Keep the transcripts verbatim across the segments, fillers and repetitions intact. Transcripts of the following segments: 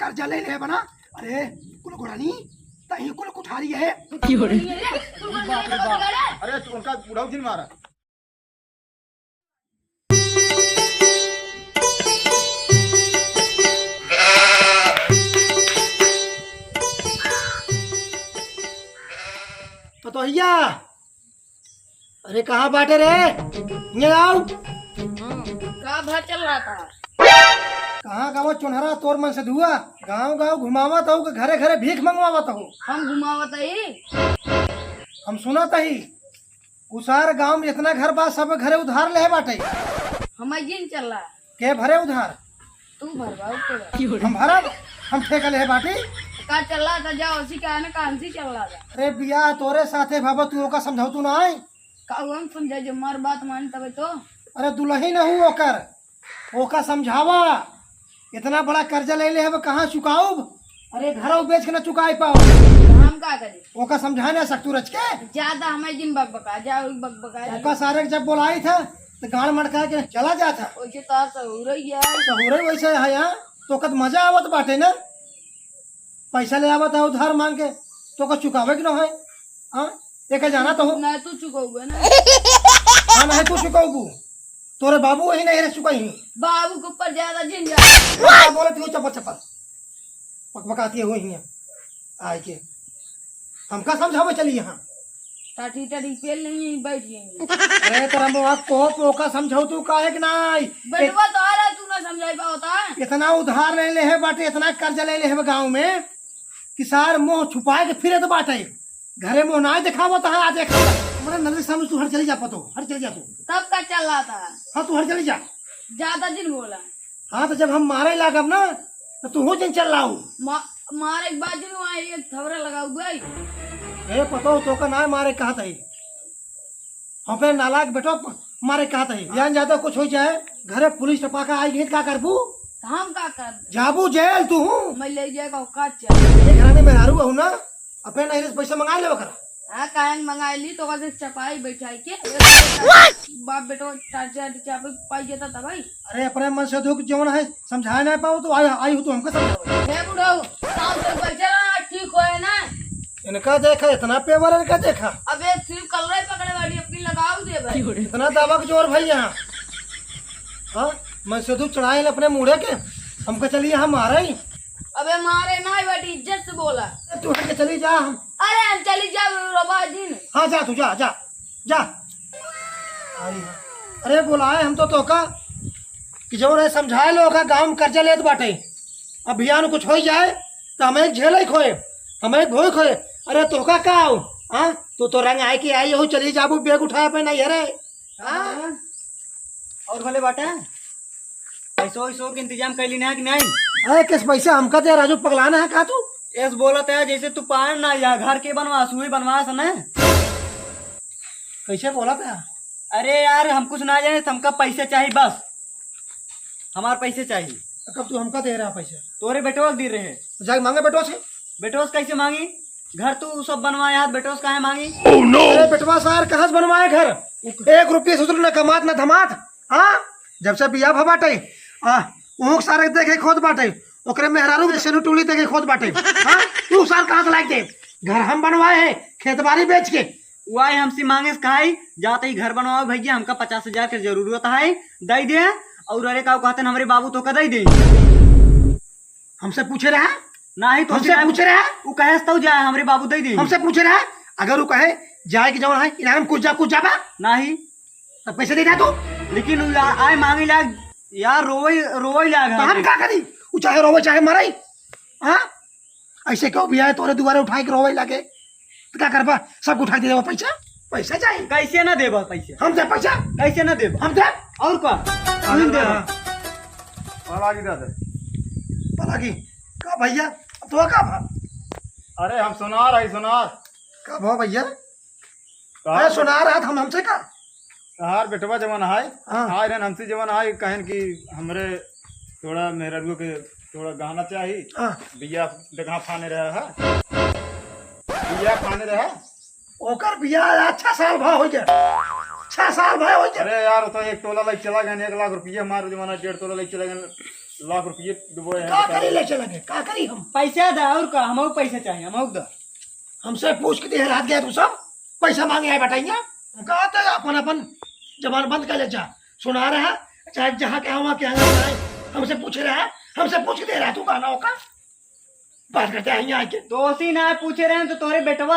कर्जा ले ले बना। अरे कुल गोड़ानी, तही कुल कुठारी है। की हो रही है रे? तू बाप रे बाप। अरे तू उनका बुढ़ऊ जिन मारा। पतोहिया, अरे कहाँ बाटे रे? ये आओ। हम्म, का भा चल रहा था? कहाँ का वो चुनहरा तोर मन से धुआ? गाँव गाँव घुमावत हो कि घरे घरे भीख मंगवावत हो? हम घुमावत ही। हम सुनत ही, उसार गाँव में इतना घर बा, सब घरे उधार लेहे बाटे। हम जिन चल रहा। के भरे उधार? तू भरवाऊ के बा। हम भरब? हम ठेका लेहे बाटी। का चल रहा था, जाओ उसी का है ना, कान से चल रहा था। अरे बियाह तोरे साथे बाबा, तू ओका समझाऊ तू ना आए। का हम समझाई, जब मार बात मान तबे तो। अरे दुलही न हूँ ओकर, ओका समझावा। इतना बड़ा कर्जा ले ले हब, कहाँ चुकाउब? अरे घरौ बेच के न चुकाई पाओ। तो हम का करी? ओका समझा ना सकतू रच के। ज्यादा हमें जिन बकबका, जाओ बकबका। ओका सारे के जब बोलाई था तो गाड़ मटका के चला जात है। वैसे तो सहूर ही है। सहूर ही वैसे है यहाँ, तो कद मजा आवत बाटे ना। पैसा ले आवत है उधार मांग के, तो का चुकावे के न है? हाँ, एका जाना तो हो। ना तू चुकाऊबे ना। हाँ, नहीं तू चुकाऊबू। तोरे बाबू वही नहीं रे चुकाई। बाबू के ऊपर ज्यादा जिन जा। हाँ, बोलत हो चप्पल चप्पल। पकपकाती है वही यहाँ। आए के। हमका समझावे चली यहाँ। टाटी टाटी पेल नहीं बैठ जाएंगे। अरे तोरा मुआ को पोका समझाऊ तू काहे के नाई? बेटवा तो आ रहा, तू ना समझाई पावता। इतना उधार ले ले है बाटे, इतना कर्जा ले ले है गाँव में कि सार मुँह छुपाए के फिरे तो बाटे। घरे मुँह ना दिखावत है, आज एक हमारे नजर के सामने तू हट चली जा पतो, हट चली जा तू। तब का चल रहा था? हाँ, तू हट चली जा। ज्यादा दिन बोला। हाँ, तो जब हम मारे लागब ना, तो तू हो जिन चल लाऊ। मा-, मारे के बाद दिन वहाँ एक थवरा लगाऊ गई। ए पतो, तो का ना मारे कहत है। हम पे नालायक बेटो प-, मारे कहत है। जान जाता कुछ हो जाए, घरे पुलिस टपाका आई गई, का करबू? हम का कर? जाबू जेल तू हूँ। मैं ले जाएगा औकात चल। ये घर में मेहरारू हूँ ना, अपने नहीं से पैसा मंगा ले ओकरा। हाँ, काहे न मंगाई ली, तो ओकर से चपाई बैठाई के। बाप बेटो टाचा टिचा पे पाई जाता था भाई। अरे, अपने मन से दुख जौन है, समझाए नहीं पाओ, तो आई, आई हो तो हमका समझाओ। हे बुढ़ऊ, साहब तो बैठे रहा, ठीक होए ना। इनका देखा, इतना पेवर इनका देखा। अबे, सिर्फ कलरे पकड़े वाली अपनी लगाओ दे भाई। इतना दावा के जोर भाई यहाँ। हाँ, मन से दुख चढ़ाए अपने मुड़े के, हमका चलिए हम मारे ही। अबे मारे ना, बेटी, इज्जत से बोला। तू हट के चली जा, हम अरे हम चली जाब रबा दिन। हाँ, जा तू, जा, जा, जा। आई, अरे बोलाए हम तो तोका कि जौन है समझाए लो का गाँव में कर्जा लेत बाटे, अब बियान कुछ हो जाए तो हमें एक झेले खोए, हमें एक भोए खोए। अरे तोका का हो? हाँ, तू तो रंग आए के आई हो, चली जाबू बैग उठाए पे नहीं हरे। हाँ? और भले बाटे? पैसो वैसो के इंतजाम कैली ना कि नहीं? अरे, किस पैसे हमका दे, राजू, पगलाना है का तू? एस बोलत है, जैसे तू पान ना या घर के बनवा, सुई बनवा सने। कैसे बोलत है? अरे यार, हम कुछ ना जाने, हमका पैसे चाहिए बस, हमार पैसे चाहिए। कब तू हमका दे रहा पैसे? तोरे बेटवा के दे रहे। तो जाके मांगे बेटवा से। बेटवा से कैसे मांगी? घर तू सब बनवाए हाथ, बेटवा से काहे मांगी? अरे बेटवा सार कहाँ से बनवाए घर? एक रुपये ससुर न कमात न धमात। हाँ, जब से बियाह भा बाटे, आ, ऊँख सारे देखे खोद बाटे, ओकरे मेहरारू के सेनु टूली देखे खोद बाटे। हाँ, तू सार कहाँ से लाइके दे? घर हम बनवाए हैं, खेत बाड़ी बेच के। वाई हमसे मांगे से कहाई, जाते ही घर बनवाओ भैया, हमका पचास हजार के जरूरत है, दे दे। और अरे का कहते हैं, हमरे बाबू तो का दे दे। हमसे पूछे रहा? नाही, तो हमसे पूछे रहा? वो कहे तो जाए, हमरे बाबू दे दे। हमसे पूछे रहा? अगर वो कहे जाए कि जौन है, इनाम कुछ जा, कुछ जाबा? नाही। तब पैसे दे जा तू। लेकिन वो आ-, आए मांगे लाग, यार, रोवे, रोवे लाग तो हम हमरे। का करी? वो चाहे रोवे, चाहे मरे। हाँ? ऐसे क्यों भी आए तोरे दुआरे उठाए के रोवे लागे? तो क्या करबा? सबको उठा के देबा पैसा? पैसा चाहिए। कैसे ना देबा पैसा? हम दे पैसा। कैसे ना देबा? हम दे। और का? हम देबा। पलागी दादा। पलागी। का भैया? तो का भा? अरे हम सुनार है, सुनार। का भा भैया? का? अरे सुनार है, हम हमसे का? तहार बेटवा जवन है, हाँ। आए रहन हमसे जवन है, कहन कि हमरे थोड़ा मेहररुआ के थोड़ा गहना चाही। हाँ। बिया देखा फाने रहा है। बिया फाने रहा। ओकर बिया अच्छा साल भा हो गया। छह साल भा हो गया। अरे यार, तो एक तोला लइके चला गए, एक लाख रुपया हमारे जमाना, डेढ़ तोला लइके चला गए। लाख रुपये डुबोए हैं, का बताओ। करी ले चलेंगे, का करी हम? पैसा दा, और का, हमहू पैसा चाही, हमहू दा। हमसे पूछ के देर रात गया तू सब, पैसा मांगे आए बटाइया। का तो अपन, अपन जबान बंद कर ले जा। सुना रहा, चाहे जहाँ के हवा के हवा आए, हमसे पूछ रहा, हमसे पूछ के दे रहा तू गाना का। बात करते हैं यहाँ आके। दोषी ना पूछे रहे तो तोरे बेटवा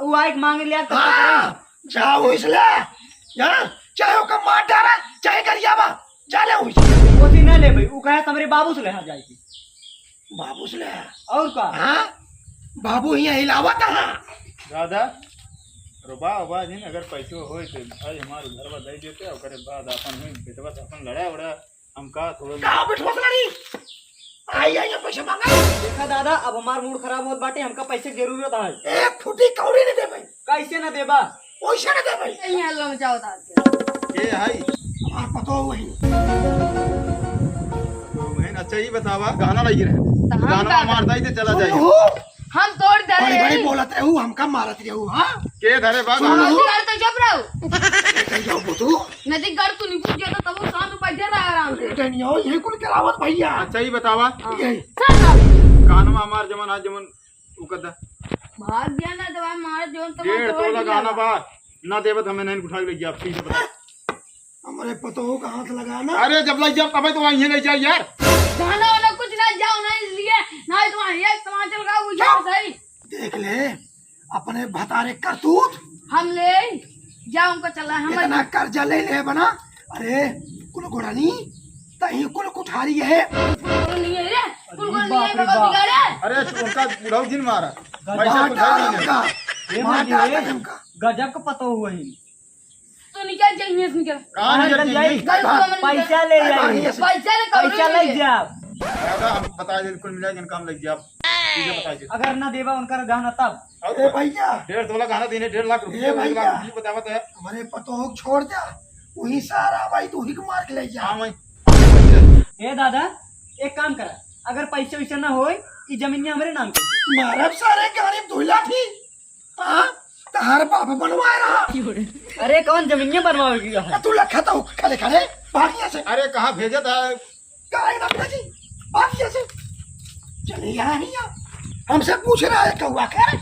उ आए के मांग लिया तो हाँ, जाओ इसलिए, हाँ, चाहे ओका मार डाला, चाहे गरियावा, जा ले उसे। दोषी ना ले भाई, उ कहे हमरे बाबू से ले, हाँ, जाए के। बाबू से ले। और का? हाँ, बाबू यहाँ हिलावत हाँ। दादा, रुबा उबा जिन, अगर पैसो होए तो भाई हमार घरवा दे देते, ओकरे बाद अपन हुई बेटवा से अपन लड़ा उड़ा, हम का थोड़ा का बेटवा से लड़ी? आई, आई, पैसा मांगा। देखा दादा, अब हमार मूड खराब होत बाटे, हमका पैसे के जरूरत है। एक फुटी कौड़ी नहीं दे भाई। कैसे ना देबा? पैसा ना दे भाई। यहीं हल्ला मचाओ तार के। के है? हमार पतो वही। तो बहन, अच्छा ही बतावा, गहना लगी रहे। तो हम गहना का मार दाई ते चला जाए। सुनो। हम तोड़ दे बड़ी, बड़ी रहे। बोलत रहू, हमका मारत रहू, हाँ? के धरे बा सुनो। गहना? अरे तो चुप रहो। कहीं जाओ बुतू। नदी घर तू निकल गया तो तब शांत बैठे रहा आराम से। अरे नहीं हो, ये कुल करावत भैया। अच्छा ही बतावा। हाँ। यही। चल रहो। गहना हमार जमन आज जमन उ कदा। भाग गया ना तो हमारे जोन तो डेढ़ तोड़ तोला दिया। गहना बा, ना देबत हमें नहीं उठा के ले गया, ठीक है बता। हमरे पतोहू का हाथ लगाना। अरे जब लग जाओ तबे तो वहीं ले जाओ यार। गाना वाला कुछ ना जाओ ना इसलिए, ना तो वहाँ एक तमाचा लगाओ वो जाओ सही। देख ले अपने भतारे करतूत। हम ले जाओ उनका चला हम इतना कर्जा ले ले बना। अरे कुल गोड़ानी तही कुल कुठारी है। कुल गोड़ानी है रे, कुल गोड़ानी है बाबा बिगाड़े। अरे तू उनका बुढ़ऊ जिन मारा। पैसा कुछ है नहीं। ए मार मार डाल दे हमका। गजब का पतोहू है। तो निकल जाइए, निकल। कहाँ निकल जाइए? निकल जाइए? पैसा ले जाइए। पैसा ले, पैसा ले जाओ। दादा, हम बता दे, कुल मिला के इनका हम ले जाओ। ठीक है, बता दे। अगर ना देबा उनका गहना तब? अरे भैया। डेढ़ तोला गहना देने, डेढ़ लाख रुपये, ए भैया। एक लाख रुपये बतावा तो है। हमारे पतोह छोड़ जा, वही सारा भाई तू ही को मार के ले जा। हाँ, भाई। ए दादा, एक काम करा, अगर पैसा वैसा ना होए, ई जमीन हमरे नाम के। मारब सारे गाड़ी धोइला थी। हाँ? तहार बाप बनवाए रहा। अरे कौन जमीनिया बनवावे की है? तू लखा तो खड़े खड़े भागिया से। अरे कहाँ भेजे था? काहे ना भेजी? भागिया से। चले यहाँ नहीं आ। हमसे पूछ रहा है कौआ के,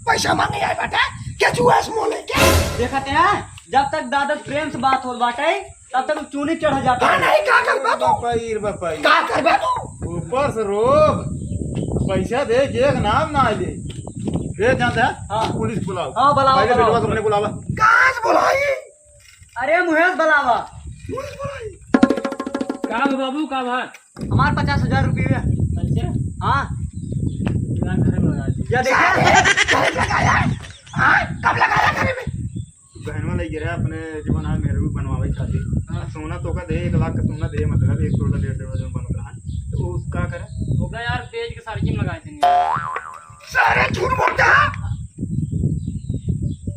पैसा मांगे आए बेटा, क्या चुआ से मोले के? देखते हैं, जब तक दादा प्रेम से बात होत बाटे, तब तक चूनी चढ़ जाता हाँ, है। नहीं, का करबा तू? बपाई रे बपाई। का करबा तू? ऊपर से रोब, पैसा दे के एक नाम ना ले। भेज जाता है, हाँ। पुलिस बुलाओ। हाँ, बुलाओ, पहले बुलाओ। बेटवा सबने बुलावा। कहाँ से बुलाई? अरे मुहेश बुलावा। पुलिस बुलाई। का बा बाबू, का बा? हमार पचास हजार रुपये। अच्छा। हाँ। यार, घर में लगा दे। या देखा? अरे, कब लगाया? हाँ, कब लगाया घर में? गहनवा लइ गे रहे अपने जवन आज मेहरारू बनवावे खातिर। हाँ। सोना तोका दे, एक लाख का सोना दे, मतलब एक तोला डेढ़ तोला जवन बनत रहा। तो वो का करे? ओका यार बेच के सरकी में लगा देंगे। सारे झूठ बोलता है।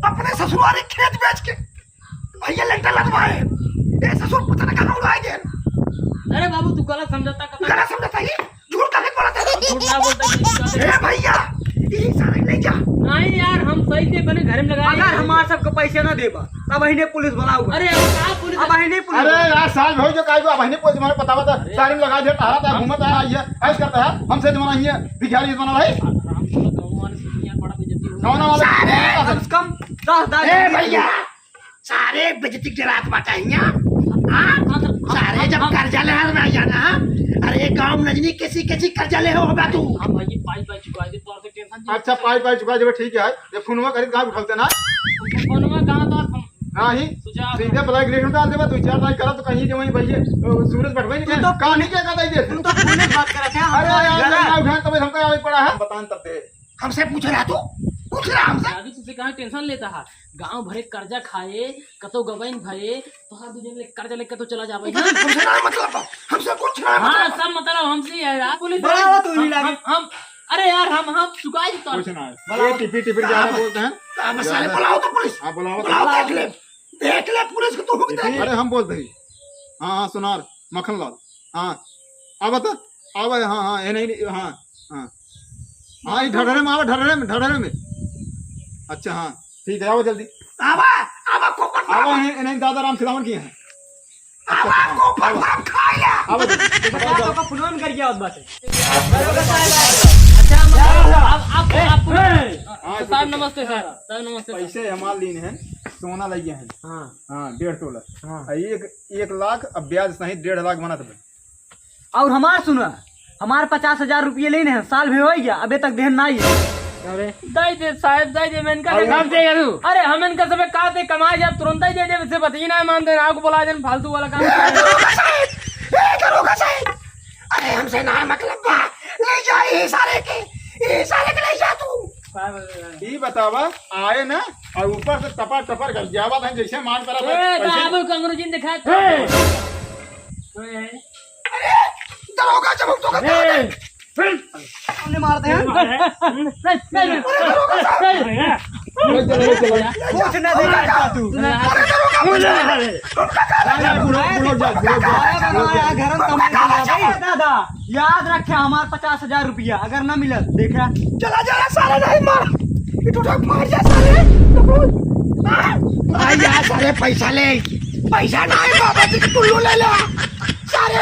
अपने ससुरारी खेत बेच के भैया लेंटर लदवाए। ए ससुर पता ना कहाँ उड़ाए गए। अरे बाबू तू गलत समझता कथा। गलत समझता ही। झूठ काहे बोलत है? झूठ ना बोलता कि झूठ ना ए भैया, ई सारे ले जा। नहीं यार, हम सही से अपने घर में लगाए। अगर हमार सबके पैसे ना देबा, तब अहिने पुलिस बुलाऊंगा। अरे यार, का पुलिस? अब अहिने पुलिस अरे बुलाऊंगा। यार, साल भर जो काहे अब अहिने पुलिस मारे बतावा था, अरे। सारे में लगा दिया, टहरा था, घूमत है, ये ऐस करता है, हमसे जमाना ये भिखारी बना भाई। हम तो गाँव वाले से दुनिया बड़ा बेइज्जती हो। गाँव वाले सारे कम से कम दस हजार ए भैया, सारे बेइज्जती के रात बाटा हियाँ। हाँ? सारे जब कर्जा लेहर में आइया ना, अरे गाँव नजनी कैसी कैसी कर्जा ले हो बा तू। हाँ भाई, पाई पाई चुका है, तो आप टेंशन अच्छा, पाई पाई चुका जब ठीक है, ये फोनवा करीत कहाँ उठाते ना? फोनवा कहाँ तो आप हम नहीं, सुझाव सीधे ब्लैक लिस्ट में डाल देबा, दो चार लाख करा तो कहीं के वहीं भैया, अ, सूरज बैठबे नहीं तू तो कहाँ नहीं क्या कहता है ये? तू तो फोन में बात करा क्या? अरे यार, यार। ना उठाए तब हमका आवे पड़ा है। बतान तब दे। हमसे पूछ रहा तू? पूछ रहा हमसे? अभी तुझसे कहाँ टेंशन लेता है? गांव भरे कर्जा खाए, कतो गबैन भरे, तोहार दू जन ले कर्जा लेके तो चला जाबे। हमसे ना मतलब बा, हमसे कुछ ना हाँ, मतलब। सब मतलब हमसे ही है यार। पुलिस बुलावा तू ही हम, लागे। हम, हम, अरे यार, हम, हम चुका ही तो। कुछ ना है। बुलाओ। ये टिपी टिपी ज्यादा बोलते हैं। तो हम साले ज्यादा। बुलाओ तो पुलिस। हाँ, बुलाओ तो। बुलाओ, देख ले, देख ले पुलिस को तू भी देख। अरे हम बोलते हैं। हाँ, हाँ, सुनार, मक्खन लाल। हाँ, अब बता, अब, हाँ, हाँ, ये नहीं, हाँ, हाँ। हाँ, ये ढर्रे में आवा, ढर्रे में, ढर्रे में। अच्छा, हाँ, ठीक है, आवा जल्दी। आवा, आवा, कोपट में आवा, आवा। इन्हें, इन्हें दादा राम खिलावन की है। अब आपको ऊपर बाप खाएगा। अब बता, तो का पुनवन कर गया होत बाटे। अच्छा, मतलब, अब आप, आप, ए, हाँ, तो साहब, नमस्ते सर। सर, नमस्ते सर। पैसे हमार लीन हैं, सोना लइए हैं। हाँ। हाँ, डेढ़ तोला। हाँ। आ, एक, एक लाख, अब ब्याज सहित डेढ़ लाख बनत बा। और हमार सुना, हमार पचास हजार रुपये लेने हैं, साल भे होइ गया, अबे तक देहन नाहीं है। अरे। दे दे साहब, दे दे, मैं इनका और दे दे। कब देगा तू? अरे, हम इनका सबे का दे, कमाए जाब तुरंत ही दे दे, वैसे बतिये ना मान दे, आगू बोला जन फालतू वाला काम। ए, दरोगा साहब! ए, दरोगा साहब! अरे, हमसे ना मतलब बा, ले जा ये सारे के, ये सारे के ले जा तू। ई बतावा, आए ना, और ऊपर से टपर टपर गरियावत हैं, जैसे मार करा ए, वैसे। बाबू को अंग्रेजी में दिखा। ए! अरे, दरोगा जब हम तो ए! सामने मार दे। ए! अरे, दरोगा साहब। ए! कुछ ना देखा तू। अरे, दरोगा साहब। अरे, बुढ़ो, बुढ़ो, जा, बुढ़ो, जा। अरे, बाबा, यार, घर में कमाई चला गई। दादा, याद रखे, हमार पचास हजार रुपया अगर ना मिलत, देखा। चला जा, सारे नहीं मार। ये टूटा मार जा, सारे। आ, आ, यार, सारे पैसा ले। पैसा ना है, बाबा जी, टुल्लू ले ले। सारे,